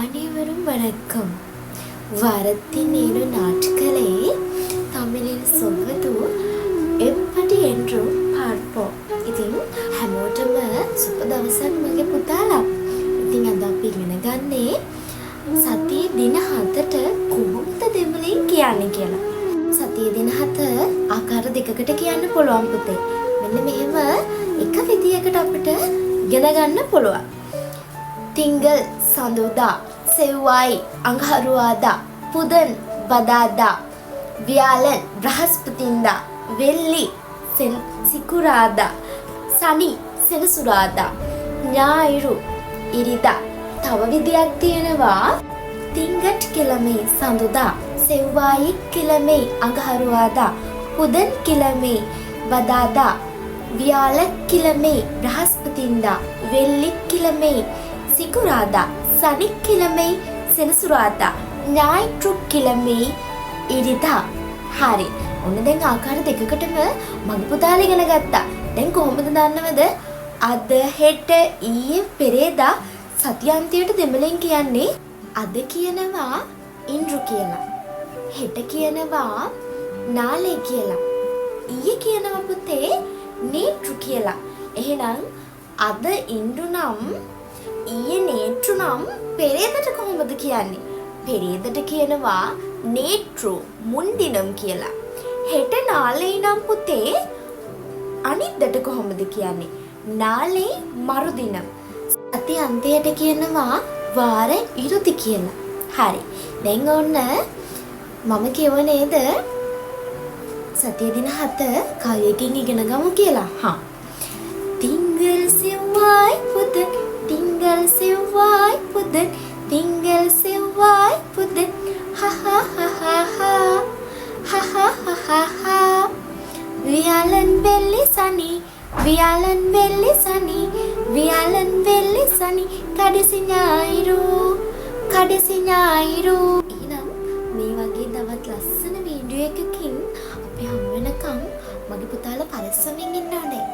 அனைவரும் வணக்கம். வாரத்தின் 7 நாட்களை தமிழில் சொல்வது எப்படி என்று பார்ப்போம். ඉතින් හැමෝටම සුබ දවසක් මගේ පුතාලා. ඉතින් අද අපි ඉගෙන ගන්නේ සතියේ දින 7ට කොහොමද දෙමළෙන් කියන්නේ කියලා. සතියේ දින 7 ආකාර දෙකකට කියන්න පුළුවන් පුතේ. මෙන්න මෙහෙම එක විදියකට අපිට ඉගෙන ගන්න පුළුවන්. තිංගල් සඳුදා, සෙව්වායි අඟහරුවාදා, පුදන් බදාදා, ව්‍යාලන් බ්‍රහස්පතින්දා, වෙල්ලි සිකුරාදා, සනි සෙනසුරාදා, ඥායිරු ඉරිදා. තව විදියක් තියෙනවා. තිංගට් කිළමේ සඳුදා, සෙව්වායි කිළමේ අඟහරුවාදා, පුදන් කිළමේ බදාදා, ව්‍යාල කිළමේ බ්‍රහස්පතින්දා, වෙල්ලි කිළමේ සිකුරාදා, සනි කිළමේ සෙනසුරාදා, ඥායිට්‍රු කිළමේ ඉරිදා. හරි. ඔන්න දැන් ආකාර දෙකකටම මගේ පුතාලා ඉගෙන ගත්තා. දැන් කොහොමද දන්නවද? අද, හෙට, ඊයේ, පෙරේදා සති අන්තයට දෙමළෙන් කියන්නේ අද කියනවා ඉන්ද්‍රු කියලා. හෙට කියනවා නාලේ කියලා. ඊයේ කියනවා පුතේ නේට්‍රු කියලා. එහෙනම් අද ඉන්ද්‍රු නම්, ඊයේ නේට්‍රු නම්, පෙරේදට කොහොමද කියන්නේ? පෙරේදට කියනවා නේට්‍රු මුන්දිනම් කියලා. හෙට නාලේ නම් පුතේ අනිද්දට කොහොමද කියන්නේ? නාලේ මරුදිනම්. සති අන්තයට කියනවා වාර ඉරුදි කියලා. හරි. දැන් ඔන්න මම කිව්ව නේද සතිය දින 7 කවියකින් ඉගෙන ගමු කියලා. හා. තිංගල් සෙව්වායි පුදන්, තිංගල් සෙව්වායි පුදන්, තිංගල් සෙව්වායි පුදන්, හා හා හා හා හා හා හා හා හා හා. வியாழன் வெள்ளி சனி, வியாழன் வெள்ளி சனி, வியாழன் வெள்ளி சனி, கடைசி ஞායිරු, කඩසි ඥායිරු. එහෙනම් මේ වගේ තවත් ලස්සන වීඩියෝ එකකින් අපි හමු වෙනකම් මගේ පුතාලා පරිස්සමින් ඉන්න ඕනේ.